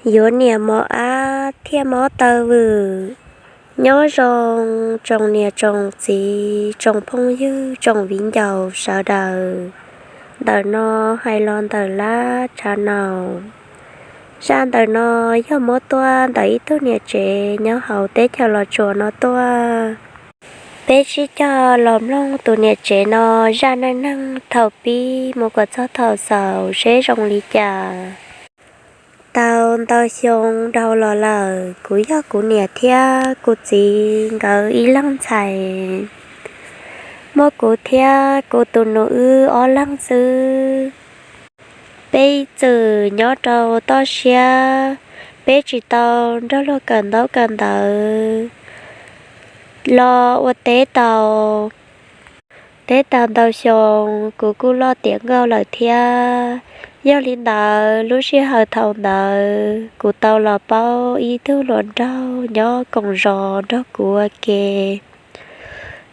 Yuav niam mos ab thiaj mob taw vwm. Nyob zoo tsoom niam tsoom txiv, tsoom phooj ywg, tsoom viv ncaus sawv daws. Ntawm no hais los ntawm lab tsav naum. Zaj ntawm no yog muab tuaj ntawm ib tug niam tsev nyob hauv teb chaws Los Tsuas no tuaj. Peb sib cog los mloog tus niam tsev no zaj neej neeg thaum pib mus kom txog thaum xaus seb zoo li cas. Tau ntau xyoo dhau los lawm, kuv yog kuv niam thiab kuv txiv nkawd ib leeg ntxhais. Muaj kuv thiab kuv tus nus wb ob leeg xwb. Peb txwm nyob rau toj siab, peb tsis tau nrog luag kawm ntaub kawm ntawv los ua teb tau. Teb tau ntau xyoo, kuv kuj loj tiav nkauj lawm thiab. Yog li ntawd, lub sij hawm thaum ntawd kuv tau los paub ib tug hluas nraug nyob koom zos nrog kuv ua ke.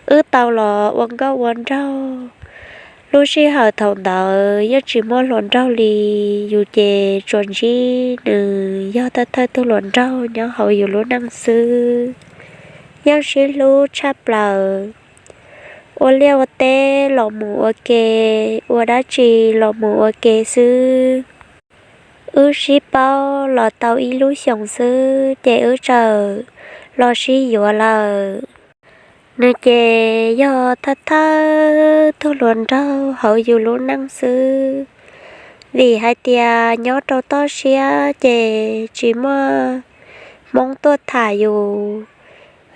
Wb tau los ua nkauj ua nraug. Lub sij hawm thaum ntawd yeej tsis muaj hluas nraug li, yus ces tsuas ntsib nws yog thawj thawj tug hluas nraug nyob hauv yus lub neej xwb. Yeej sib hlub tshaj plaws. Ua liaj ua teb los mus ua ke, ua dab tsi los mus ua ke xwb. Wb sib paub los tau ib lub xyoos xwb ces wb txawm los sib yuav lawm. Nws ces yog thawj thawj tug hluas nraug hauv yus lub neej xwb. Vim hais tias nyob rau toj siab ces tsis muaj Hmoob tuaj tham yus.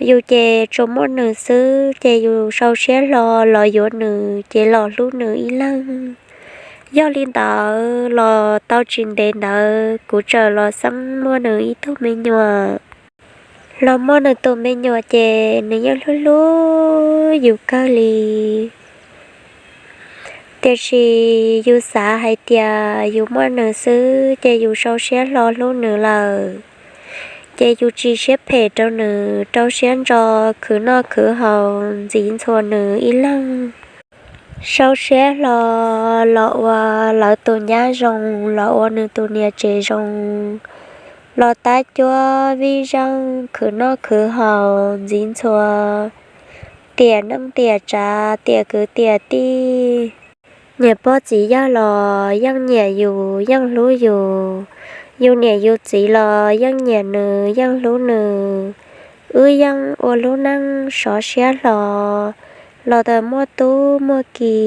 Yus ces tsuas muaj nws xwb ces yus sau siab hlo los yuav nws ces los hlub nws ib leeg. Yog li ntawd los tau tsis ntev ntawd kuv txawm los xeeb muaj nws ib tug me nyuam. Los muaj nws tus me nyuam ces nws yeej hlub hlub yus kawg li. Tiam sis yus xav hais tias yus muaj nws xwb ces yus sau siab hlo hlub nws lawm. Ces yus tsis siab phem rau nws, rau siab ntso khwv noj khwv haus ntxiv ntxhua nws ib leeg. Sau siab hlo los ua lawv tus nyab zoo, los ua nws tus niam tsev zoo, los tab cuab vij zeej khwv noj khwv haus ntxiv ntxhua, tiam neej tiam tsav, tiam kwv tiam tij. Niam pog txiv yawg los yeej nyiam yus, yeej hlub yus. Yus niam yus txiv los yeej nyiam nws, yeej hlub nws. Wb yeej ua lub neej sov siab hlo, los tau muaj tub muaj ki,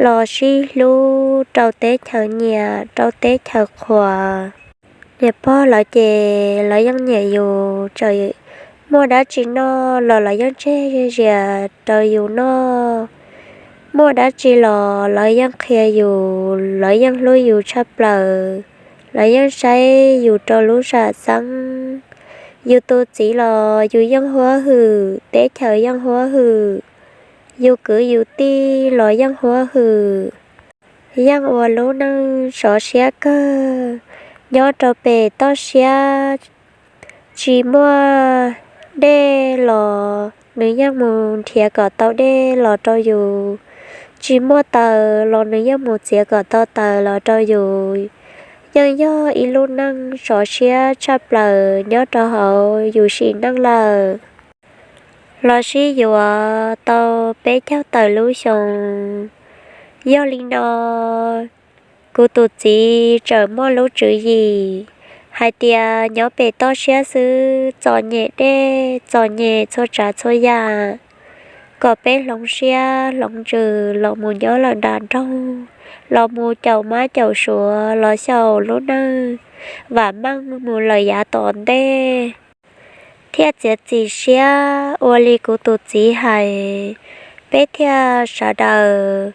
los sib hlub rau teb chaws nyiam, rau teb chaws qhuas. Niam pog lawv ces lawv yeej nyiam yus, txawm muaj dab tsi noj los lawv yeej tseg zias rau yus noj. Muaj dab tsi los lawv yeej qhia yus, lawv yeej hlub yus tshaj plaws, lawv yeej saib yus rau lub sam xeeb. Yus tus txiv los yus yeej huab hwm, teb chaws yeej huab hwm, yus kwv yus tij los yeej huab hwm. Yeej ua lub neej sov siab kawg. Nyob rau pem toj siab, tsis muaj dej los nws yeej mus nrhiav kom tau dej los rau yus, tsis muaj taws los nws yeej mus txiav kom tau taws los rau yus. Yeej yog ib lub neej sov siab tshaj plaws nyob rau hauv yus sim neej lawm. Los sib yuav tau peb caug tawm lub xyoo. Yog li no, kuv tus txiv txawm muaj lub tswv yim hais tias nyob pem toj siab xwb txom nyem dej txom nyem txhua tsav txhua yam, kom peb hloov siab hloov ntsws los mus nyob lawm nram nroog, los mus caum mab caum suav los xyaum lub neej vam meej mus lawm yav tom ntej. Thiaj txiav txim siab ua li kuv tus txiv hais, peb thiaj sawv daws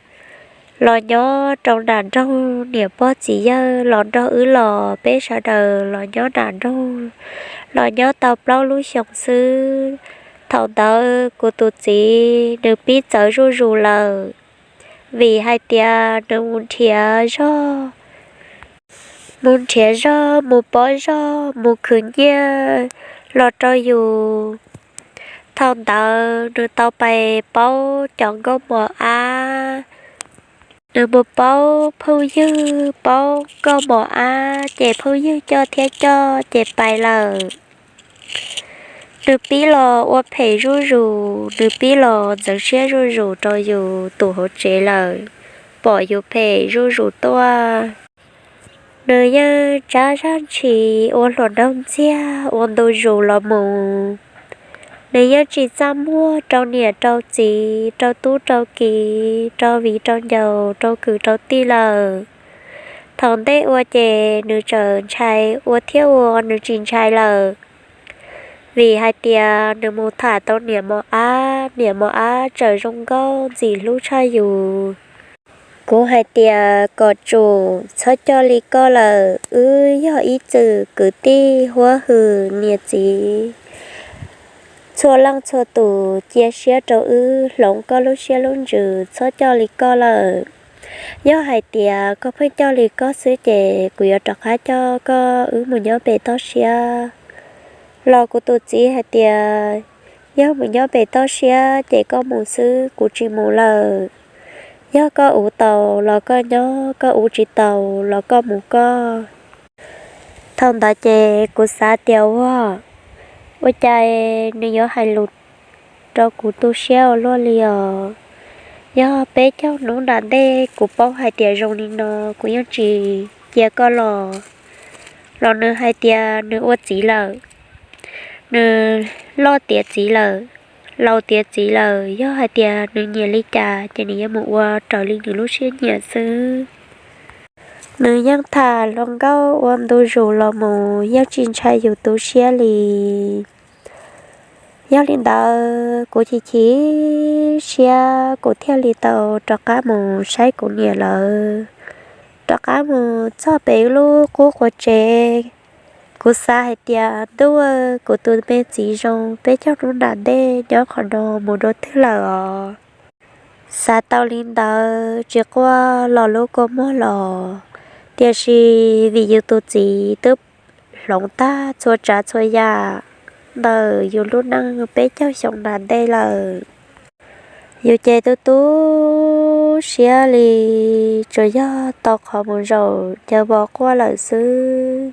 los nyob rau nram nroog, niam pog txiv yawg los nrog wb los, peb sawv daws los nyob nram nroog, los nyob tau plaub lub xyoos xwb. Thaum ntawd kuv tus txiv nws pib txawv zuj zus lawm, vim hais tias nws mus nrhiav zog, mus nrhiav zog, mus pob zog, mus khwv nyiaj los rau yus. Thaum ntawd nws tau pais paub cov nkauj mos ab, Nws mus paub phooj ywg, paub nkauj mos ab, ces phooj ywg coj thiab coj ces pais lawm. Nws pib los ua phem zuj zus, nws pib los ntxeev siab zuj zus rau yus tus hauv tsev lawm, pom yus phem zuj zus tuaj. Nws yeej tsab zaj ntshis ua hluas nraug ntxiag ua ntu zus los mus. Nws yeej tsis txaj muag rau niam rau txiv, rau tub rau kiv, rau viv rau ncaus, rau kwv rau tij lawm. Thaum ntej ua ces nws tseem ntshai ua thiab ua nws tsis ntshai lawm, vim hais tias nws mus tham tau niam mos ab, niam mos ab tseem zoo nkauj ntxim hlub tshaj yus. Kuv hais tias kom tsum txhob coj li koj lawm, wb yog ib txwm kwv tij huab hwm niam txiv, txhua leej txhua tus cia siab rau wb, hloov koj lub siab lub ntsws, txhob coj li koj lawm. Yog hais tias koj pheej coj li koj xwb ces kuv yuav rov qab coj koj wb mus nyob pem toj siab. Los kuv tus txiv hais tias, yog mus nyob pem toj siab ces koj mus xwb, kuv tsis mus lawm. Yog koj uv tau los koj nyob, koj uv tsis tau los koj mus koj. Thaum ntawd ces kuv xav tias ua, ua cas nws yuav hais lus rau kuv tu siab ua luaj li os. Yog peb caug hnub nram ntej kuv paub hais tias zoo li no, kuv yeej tsis cia koj los. Los nws hais tias nws ua txiv lawm, nws loj tiav txiv lawm, laus tiav txiv lawm, yog hais tias nws nyiam li cas ces nws yuav mus ua raws li nws lub siab nyiam xwb. Nws yeej tham hluas nkauj ua ntu zus los mus, yeej tsis ntshai yus tu siab li. Yog li ntawd kuv chim chim siab, kuv thiaj li tau rov qab mus saib kuv niam lawv. Rov qab mus txog pem lub qub quav tsev, kuv xav hais tias, ntuj, kuv tus me txiv zoo, peb caug hnub nram ntej nyob qhov no mus dua twg lawm os? Xav tau li ntawd tsis quaj los lub kua muag los, tiam sis vim yus tus txiv twb hloov tag txhua tsav txhua yam ntawm yus lub neej peb caug xyoo nram ntej lawm. Yus ces tu tu siab li, tsuas yog tau qhov mus zaum cav vos quaj lawm xwb.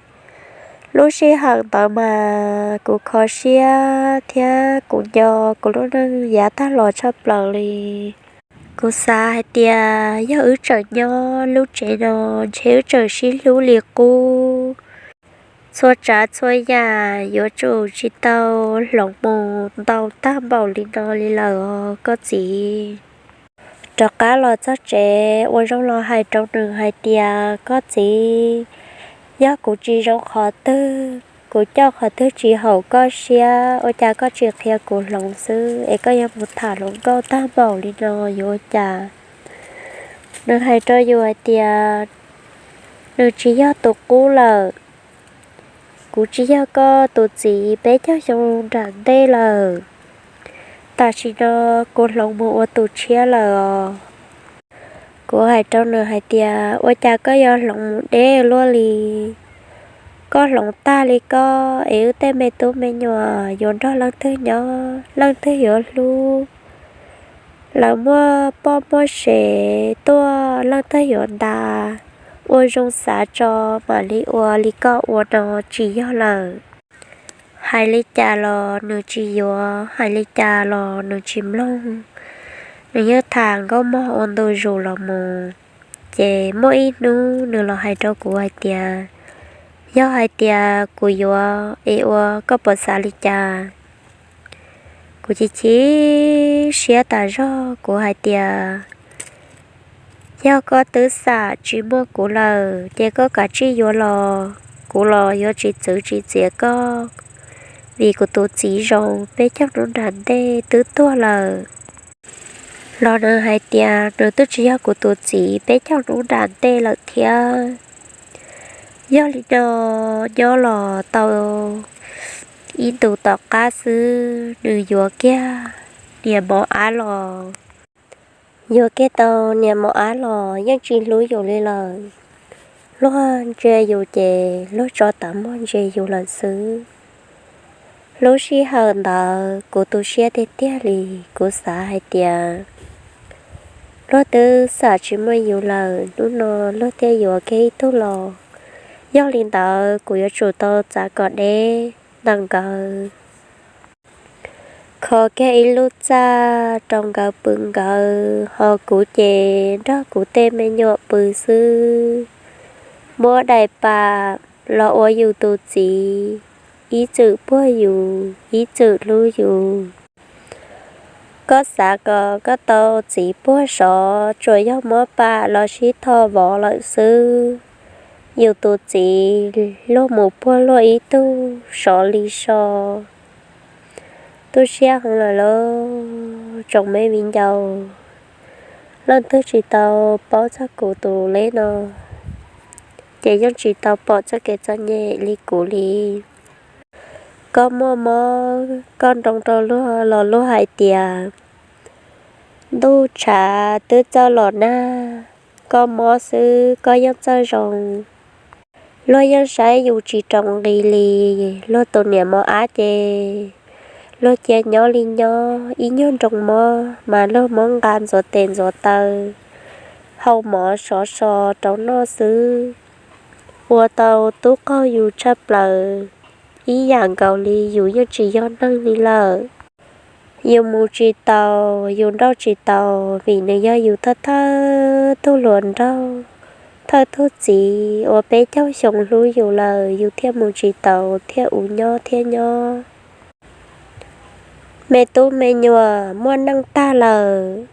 Lub sij hawm ntawd mas kuv kho siab thiab kuv nco kuv lub neej yav tag los tshaj plaws li. Kuv xav hais tias yog wb tseem nyob lub tsev no, ntshe wb tseem sib hlub li qub. Txhua tsav txhua yam yuav tsum tsis tau hloov mus ntau tag npaum li no li lawm os koj txiv. Rov qab los txog tsev ua zoo los hais rau nws hais tias, koj txiv, yog kuv tsis zoo qhov twg, kuv coj qhov twg tsis haum koj siab, ua cas koj tsis qhia kuv hloov xwb es koj yuav mus tham hluas nkauj tag npaum li no yuav ua cas? Nws hais rau yus hais tias, nws tsis yog tus qub lawm. Kuv tsis yog koj tus txiv peb caug xyoo nram ntej lawm. Tam sim no kuv hloov mus ua tus tshiab lawm os. Kuv hais rau nws hais tias, ua cas koj yuav hloov mus deb luaj li? Koj hloov tag li koj es wb tej me tub me nyuam yuav nrog leej twg nyob, leej twg yuav hlub? Lawv muaj poj muaj sev tuaj leej twg yuav nta? Ua zoo xav tso mam li ua, li koj ua no tsis yog lawm. Hais li cas los nws tsis yuav, hais li cas los nws tsis mloog. Nws yeej tham nkauj mog ua ntu zus los mus. Ces muaj ib hnub nws los hais rau kuv hais tias, yog hais tias kuv yuav es ua koj puas xav li cas? Kuv chim chim siab tas zog, kuv hais tias, yog koj twb xam tsis muaj kuv lawm ces koj kav tsij yuav los, kuv los yuav tsis txwv tsis txiav koj, vim kuv tus txiv zoo peb caug hnub nram ntej twb tuag lawm. Los nws hais tias nws twb tsis yog kuv tus txiv peb caug hnub nram ntej lawm thiab. Yog li no, nyob los tau ib ntus tom qab xwb nws yuav kiag niam mos ab los. Yuav kiag tau niam mos ab los yeej tsis hlub yus li lawm. Luag ntsia yus ces luag tso tav muag ntsia yus lawm xwb. Lub sij hawm ntawd kuv tu siab tiag tiag li, kuv xav hais tias luag twb xam tsis muaj yus lawm, hnub no luag thiaj yuav kiag ib tug los. Yog li ntawd kuv yuav tsum tau txav kom deb ntawm nkawd, kho kiag ib lub txaj rau nkawd pw nkawd, ho kuv ces nrog kuv tej me nyuam pw xwb. Muab daim pam los ua yus tus txiv, ib txwm puag yus, ib txwm hlub yus. Koj xav kom koj tau txiv puag sov, tsuas yog muab pam los sib tho vov lawm xwb. Yus tus txiv luag mus puag luag ib tug sov li so. Tu siab heev lawm lauj tsoom me viv ncaus. Leej twg tsis tau paub txog kuv tus leb no, ces yeej tsis tau pom txoj kev txom nyem li kuv li. Koj muaj mob koj nroo rau luag los luag hais tias ntuj tshav twb txawj los nag, koj mob xwb koj yeej txawj zoo. Luag yeej saib yus tsis rau nqi li. Luag tus niam mos ab ces luag cia nyob li nyob, ib nyuag nroo mob mas luag muab nqa ntxuav tes ntxuav taw, hau mov sov so rau noj xwb. Ua tau tub qaug yus tshaj plaws, ib yam nkaus li yus yeej tsis yog neeg li lawm. Yus mus tsis taus, yus nrauj tsis taus, vim nws yog yus thawj thawj tug hluas nraug, thawj tug txiv uas peb caug xyoo hlub yus lawm, yus thiaj mus tsis taus, thiaj ua nyob thiab nyob. Me tub me nyuam muaj neej tag lawm.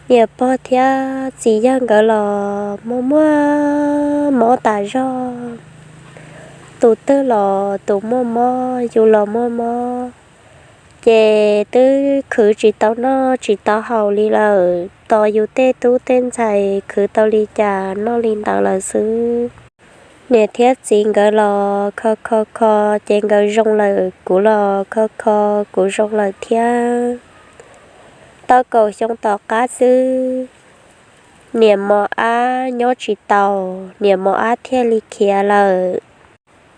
Niam pog thiab txiv yawg nkawd los muaj muaj mob tas zog. Tus twg los tus muaj mob, yus los muaj mob, ces twb khwv tsis tau noj tsis tau haus li lawm. Tos yus tej tub tej ntxhais khwv tau li cas noj li ntawd lawm xwb. Niam thiab txiv nkawd los kho kho kho, ces nkawd zoo lawm, kuv los kho kho kuv zoo lawm thiab. Tau kaum xyoo tom qab xwb, niam mos ab nyob tsis taus, niam mos ab thiaj li khiav lawm.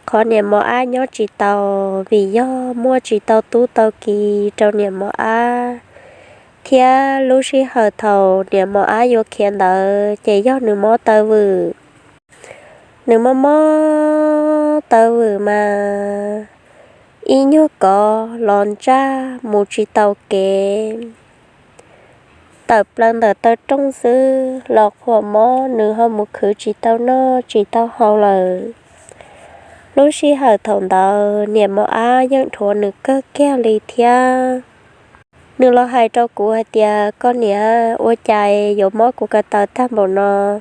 Qhov niam mos ab nyob tsis taus vim yog muaj tsis tau tub tau ki rau niam mos ab, thiab lub sij hawm thaum niam mos ab yuav khiav ntawd ces yog nws mob taw vwm. Nws mob mob taw vwm mas ib nyuag kov los ntsaj mus tsis taus kev, tawm plaws ntawm taw rooj xwb los qhuas mob, nws ho mus khwv tsis tau noj tsis tau haus lawm. Lub sij hawm thaum ntawd niam mos ab yeej dhuav nws kawg kiag li thiab. Nws los hais rau kuv hais tias, koj niam, ua cas yuav mob kuv ko taw tag npaum no?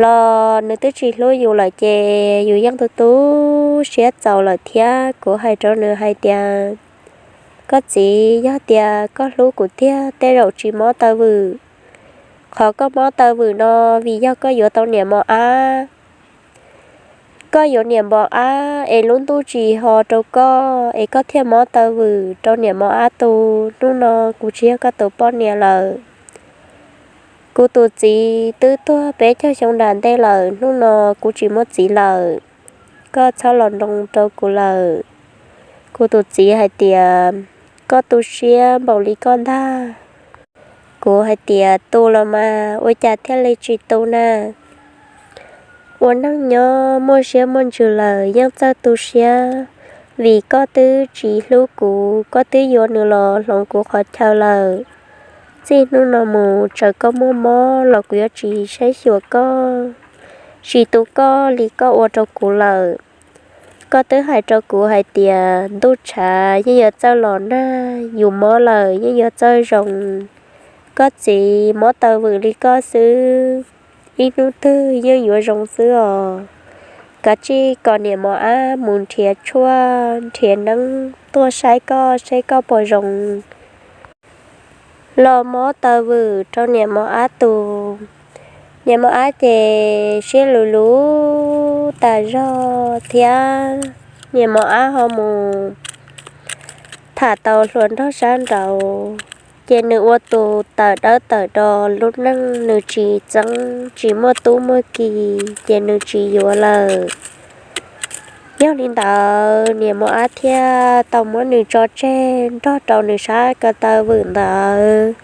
Los nws twb tsis hlub yus lawm ces yus yeej tu tu siab txaus lawm thiab. Kuv hais rau nws hais tias, koj txiv, yog tias koj hlub kuv tiag tej zaum tsis mob taw vwm. Qhov koj mob taw vwm no vim yog koj yuav tau niam mos ab. Koj yuav niam mos ab es lub ntuj tsis ho rau koj es koj thiaj mob taw vwm rau niam mos ab tu. Hnub no kuv tsis yog koj tus poj niam lawm. Kuv tus txiv twb tuag peb caug xyoo nram ntej lawm, hnub no kuv tsis muaj txiv lawm. Koj txhob los nroo rau kuv lawm. Kuv tus txiv hais tias, koj tu siab npaum li koj ntag. Kuv hais tias, tu los mas, ua cas thiaj li tsis tu na? Ua neej nyob muaj siab muaj ntsws lawm yeej txawj tu siab, vim koj twb tsis hlub kuv, koj twb yuav nws los hloov kuv qhov chaw lawm. Txij hnub no mus txawm koj muaj mob los kuv yuav tsis saib xyuas koj, tsis tu koj li koj ua rau kuv lawm. Koj twb hais rau kuv hais tias ntuj tshav yeej yuav txawj los nag, yus mob lawm yeej yuav txawj zoo. Koj txiv mob taw vwm li koj xwb, ib hnub twg yeej yuav zoo xwb os. Kav tsij kom niam mos ab mus nrhiav tshuaj nrhiav neeb tuaj saib koj seb koj puas zoo los mob taw vwm rau niam mos ab tu. Niam mos ab ces siab luv luv tas zog thiab. Niam mos ab ho mus tham tau hluas nraug sab nraud, ces nws ua tus tawm dawb tawm do lub neej, nws tsis txeeb tsis muaj tub muaj ki, ces nws tsis yuav lawm. Yog li ntawd niam mos ab thiaj tau muab nws tso tseg nrog rau nws sab ko taw vwm ntawd.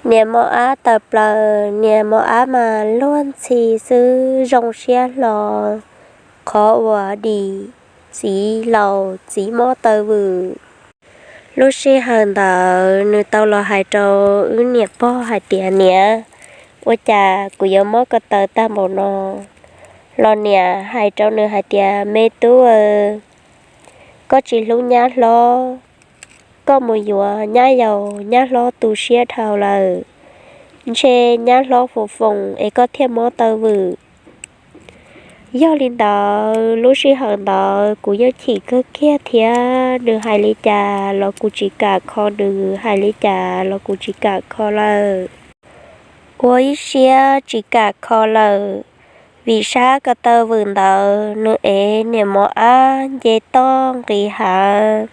Niam mos ab tawm plaws, niam mos ab mas luag ntxhi xwb, zoo siab hlo, qhov uas dim txiv laus txiv mob taw vwm. Lub sij hawm ntawd nws tau los hais rau wb niam pog hais tias, Niam, ua cas kuv yuav mob ko taw tag npaum no? Los niam hais rau nws hais tias, Me tub, koj tsis hlub nyab hlob, koj mus yuav nyab yaus, nyab hlob tu siab dhau lawm, ntshe nyab hlob foom foom es koj thiaj mob taw vwm. Yog li ntawd lub sij hawm ntawd kuv yeej chim kawg kiag thiab, nws hais li cas los kuv tsis kam kho, nws hais li cas los kuv tsis kam kho lawm. Ua ib siab tsis kam kho lawm, vim sab ko taw vwm ntawd nws ev niam mos ab nce toj nqis hav,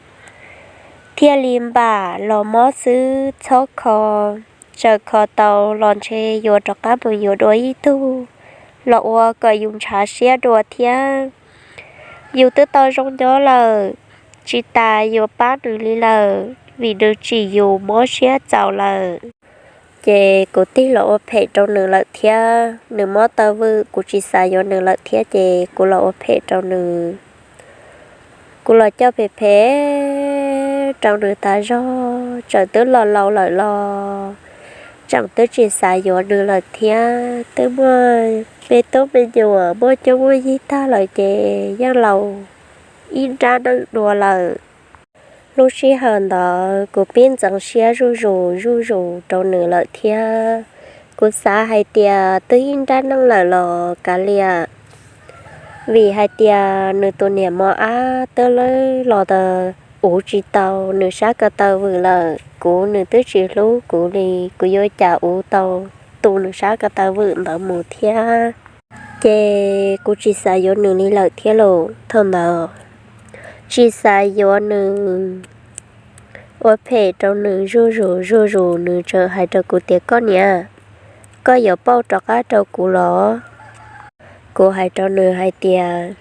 thiaj li npam los mob xwb txhob kho. Txawm kho tau los ntshe yuav rov qab mus yuav dua ib tug los ua kom yus ntshav siab dua thiab. Yus twb tau zoo nyob lawm, tsis tas yuav pab nws li lawm vim nws tsim yus mob siab txaus lawm. Ces kuv tig los ua phem rau nws lawm thiab, nws mob taw vwm kuv tsis xav yuav nws lawm thiab ces kuv los ua phem rau nws. Kuv los coj phem phem rau nws tas zog, txawm twb los laus lawm los tseem twb tsis xav yuav nws lawm thiab. Twb muaj me tub me nyuam muaj cuab muaj yig tag lawm ces yeej laus ib nrab neej dua lawm. Lub sij hawm ntawd kuv pib ntxeev siab zuj zus zuj zus rau nws lawm thiab. Kuv xav hais tias twb ib nrab neej lawm los kav liam, vim hais tias nws tus niam mos ab twb lawb los tas uv tsis tau nws sab ko taw vwm lawm. Kuv nws twb tsis hlub kuv li, kuv yuav cas uv tau tu nws sab ko taw vwm ntawd mus thiab. Ces kuv tsis xav yuav nws li lawm thiab lauj. Thaum ntawd tsis xav yuav nws, ua phem rau nws zuj zus zuj zus, nws txawm hais rau kuv tias, Koj niam, koj yuav pauj rov qab rau kuv los? Kuv hais rau nws hais tias,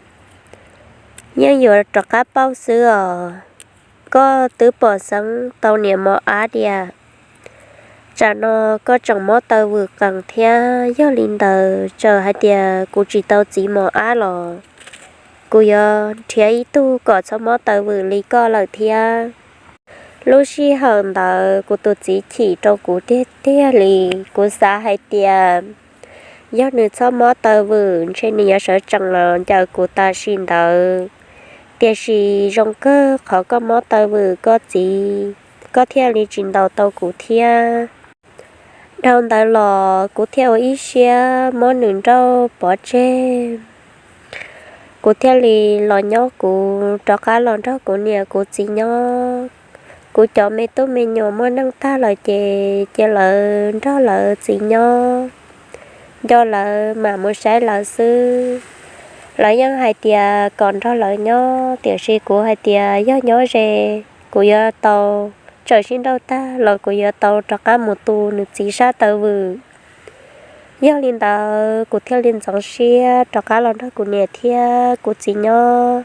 Yeej yuav rov qab pauj xwb os. Koj twb pom xeeb tau niam mos ab tiag, tsam no koj tseem mob taw vwm qees thiab. Yog li ntawd txawm hais tias kuv tsis tau txiv mos ab los kuv yuav nrhiav ib tug kom txhob mob taw vwm li koj lawm thiab. Lub sij hawm ntawd kuv tus txiv chim rau kuv tiag tiag li. Kuv xav hais tias yog nws txhob mob taw vwm ntshe nws yuav sawv tsees los ncaws kuv tam sim ntawd. Tiam sis zoo kawg qhov koj mob taw vwm koj txiv, koj thiaj li tsis ntaus tau kuv thiab. Dhau ntawd los kuv thiaj ua ib siab muab nws nrauj pov tseg. Kuv thiaj li los nyob kuv rov qab los nrog kuv niam kuv txiv nyob. Kuv cov me tub me nyuam muaj neej tag lawm ces cia lawv nrog lawv txiv nyob, nco lawv mam mus saib lawv xwb. Lawv yeej hais tias kom nrog lawv nyob, tiam sis kuv hais tias yog nyob ze kuv yuav tau, txawm sib nrauj tag los kuv yuav tau rov qab mus tu nws txiv sab taw vwm. Yog li ntawd kuv thiaj li ntxeev siab rov qab los nrog kuv niam thiab kuv txiv nyob.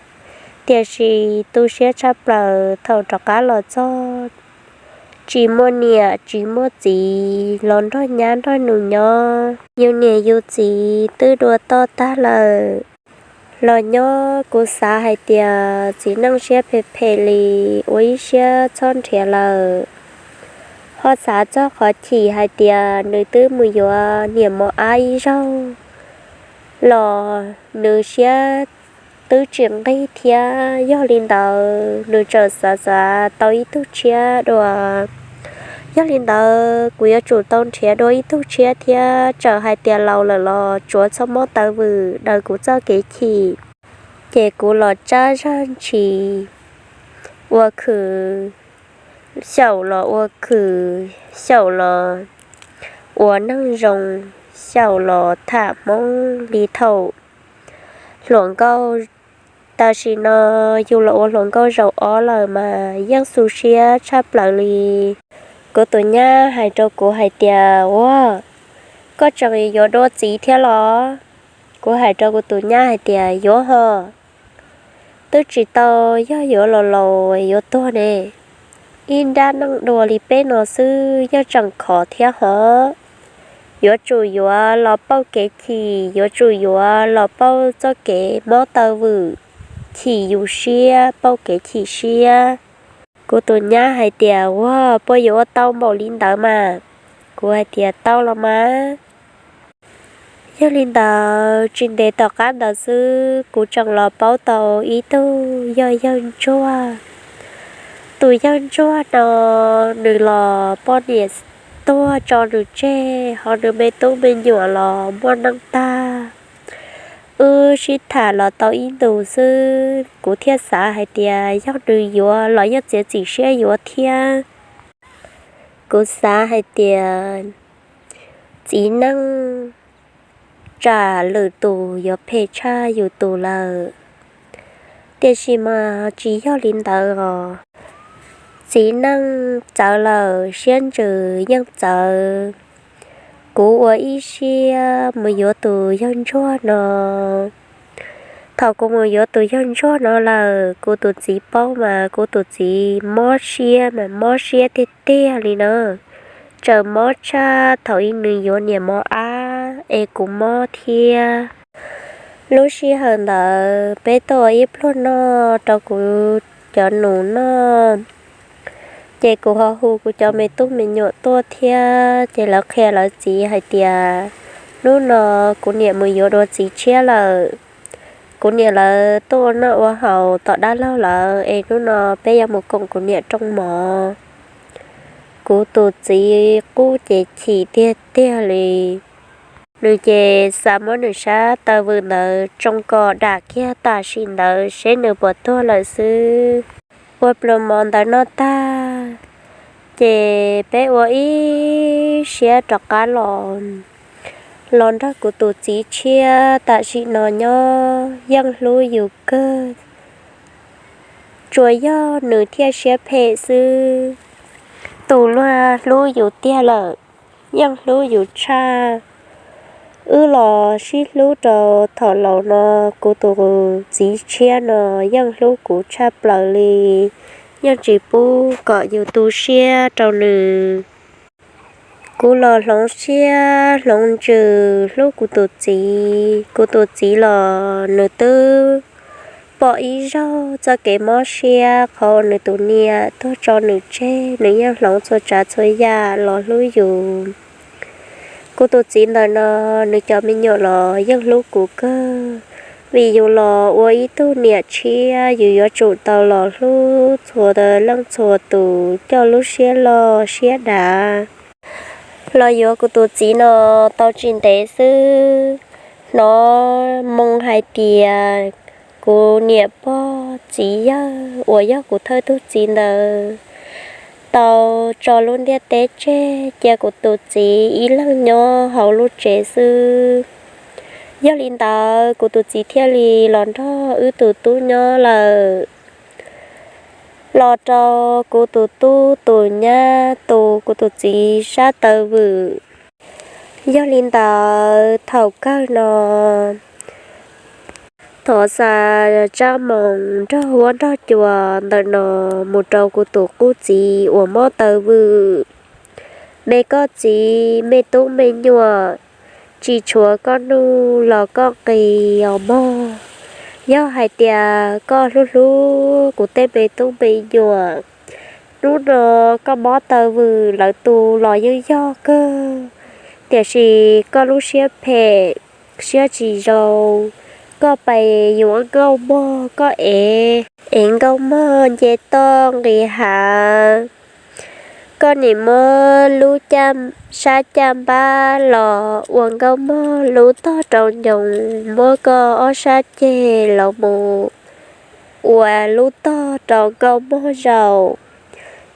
Tiam sis tu siab tshaj plaws thaum rov qab los txog, tsis muaj niam tsis muaj txiv los nrog nyab nrog nus nyob. Yus niam yus txiv twb dua toj tag lawm. Los nyob kuv xav hais tias txiv neej siab phem phem li, ua ib siab txhob nrhiav lawm. Ho xav txog qhov chim hais tias nws twb mus yuav niam mos ab ib zaug los nws siab twb tsis nqig thiab. Yog li ntawd nws txawm xav xav tau ib tug tshiab dua. Yog li ntawd kuv yuav tsum tau nrhiav dua ib tug tshiab thiab, txawm hais tias laus lawm los tsuav txhob mob taw vwm daws kuv txoj kev chim. Ces kuv los tsab zaj ntshis, ua khwv xyaum los ua khwv xyaum los ua neeg zoo, xyaum los tham Hmoob li thaum hluas nkauj. Tam sim no yus los ua hluas nkauj zaum ob lawm mas yeej xu siab tshaj plaws li. Kuv tus nyab hais rau kuv hais tias, Ua, koj tseem yuav dua txiv thiab los? Kuv hais rau kuv tus nyab hais tias, Yuav hos, twb tsis tau, yog yuav los laus yuav tuag ne. ib nrab neej dua li peb no xwb yog tseem khov thiab hov. Yuav tsum yuav los pauj kev chim, yuav tsum yuav los pauj txoj kev mob taw vwm, chim yus siab, pauj kev chim siab. Kuv tus nyab hais tias, Ua, puas yuav ua tau npaum li ntawd mas? Kuv hais tias, Tau los mas. Yog li ntawd tsis ntev tom qab ntawd xwb kuv tseem los paub tau ib tug yog yawg ntsuag. Tus yawg ntsuag no nws los poj niam tuag tso nws tseg, ho nws me tub me nyuam los muaj neej tag. Wb sib tham los tau ib ntus xwb kuv thiaj xav hais tias yog nws yuav los yog txiav txim siab yuav thiab. Kuv xav hais tias txiv neej tsam lwm tus yuav phem tshaj yus tus lawm. Tiam sis mas tsis yog li ntawd os. Txiv neej txawv lawm siab ntsws yeej txawv. Kuv ua ib siab mus yuav tus yawg ntsuag no. Thaum kuv mus yuav tus yawg ntsuag no lawm, kuv tus txiv paub mas kuv tus txiv mob siab mas mob siab tiag tiag li na. Tseem mob tshaj thaum ub nws yuav niam mos ab es kuv mob thiab. Lub sij hawm ntawd peb tuaj ua ib pluag noj rau kuv cov nus noj, ces kuv ho hu kuv cov me tub me nyuam tuaj thiab, ces lawv qhia lawv txiv hais tias, Hnub no kuv niam mus yuav dua txiv tshiab lawm. Kuv niam lawv tuaj ua noj ua haus tom dab laug lawm es hnub no peb yuav mus koom kuv niam rooj mov. Kuv tus txiv qub ces chim tiag tiag li. Nws ces xav muab nws sab taw vwm ntawd tsoo kom dam kiag tam sim ntawd seb nws puas tuag lawm xwb. Ua pluas mov ntawd noj tag, ces peb ua ib siab rov qab los, los nrog kuv tus txiv tshiab tam sim no nyob yeej hlub yus kawg. Tsuas yog nws thiaj siab phem xwb. Tus luag hlub yus tiag lawm, yeej hlub yus tshaj. Wb los sib hlub rau thaum laus no, kuv tus txiv tshiab no yeej hlub kuv tshaj plaws li, yeej tsis pub kom yus tu siab rau nws. Kuv los hloov siab hloov ntsws hlub kuv tus txiv, kuv tus txiv los nws twb pom ib zaug txoj kev mob siab qhov uas nws tus niam tuag tso nws tseg, nws yeej hloov txhua tsav txhua yam los hlub yus. Kuv tus txiv ntawm no, nws cov me nyuam los yeej hlub kuv kawg, vim yus los ua ib tug niam tshiab yus yuav tsum tau los hlub txhua leej txhua tus coj lub siab loj siab dav. Los yuav kuv tus txiv no tau tsis ntev xwb, hnov moo hais tias kuv niam pog txiv yawg uas yog kuv thawj tug txiv ntawd tau tso lub ntiaj teb tseg cia kuv tus txiv ib leeg nyob hauv lub tsev xwb. Yog li ntawd kuv tus txiv thiaj li los nrog wb tus tub nyob lawm. Los rau kuv tus tub tus nyab tu kuv tus txiv sab taw vwm. Yog li ntawd thaum kawg no thov xa tsab moo nrog huab nrog cua ntawm no mus rau kuv tus qub txiv uas mob taw vwm. Me koj txiv me tub me nyuam, tsis tshuav koj nuj los koj nqi os mog. Yog hais tias koj hlub hlub kuv tej me tub me nyuam, hnub no koj mob taw vwm lawv tu los yeej yog kawg, tiam sis koj lub siab phem, siab tsis zoo, koj pais yuav nkauj mog, koj ev, ev nkauj mog nce toj nqis hav. Koj nim muab lub sab caj npab los ua nkauj mog lub tog rau ncoo, muab koj ob sab ceg los mus ua lub tog rau nkauj mog zaum.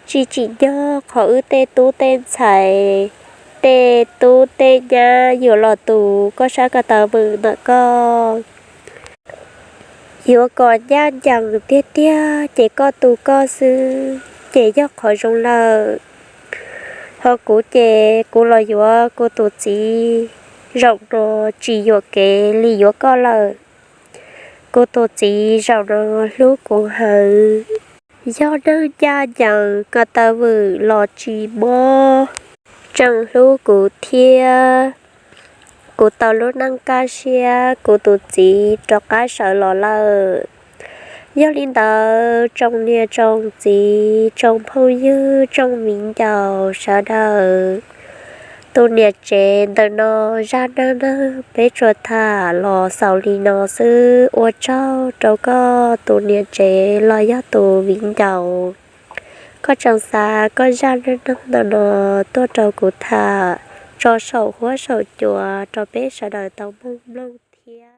Tsis tsim nyog qhov wb tej tub tej ntxhais, tej tub tej nyab yuav los tu koj sab ko taw vwm ntawm koj. Yuav kom ncaj ncees tiag tiag ces koj tu koj xwb ces yog qhov zoo lawm. Ho kuv ces kuv los yuav kuv tus txiv zaum no tsis yuam kev li yuav koj lawm. Kuv tus txiv zaum no hlub kuv heev. Yog neeg ncaj ncees, ko taw vwm los tsis mob, tseem hlub kuv thiab. Kuv tau lub neej kaj siab, kuv tus txiv rov qab sawv los lawm. Yog li ntawd, tsoom niam tsoom txiv, tsoom phooj ywg, tsoom viv ncaus sawv daws, tus niam tsev ntawm no zaj neej neeg peb tsuas tham los xaus li no xwb. Ua tsaug rau koj tus niam tsev los yog tus viv ncaus, koj tseem xa koj zaj neej neeg ntawm no tuaj rau kuv tham tso saum huab saum cua rau peb sawv daws tau mloog mloog thiab.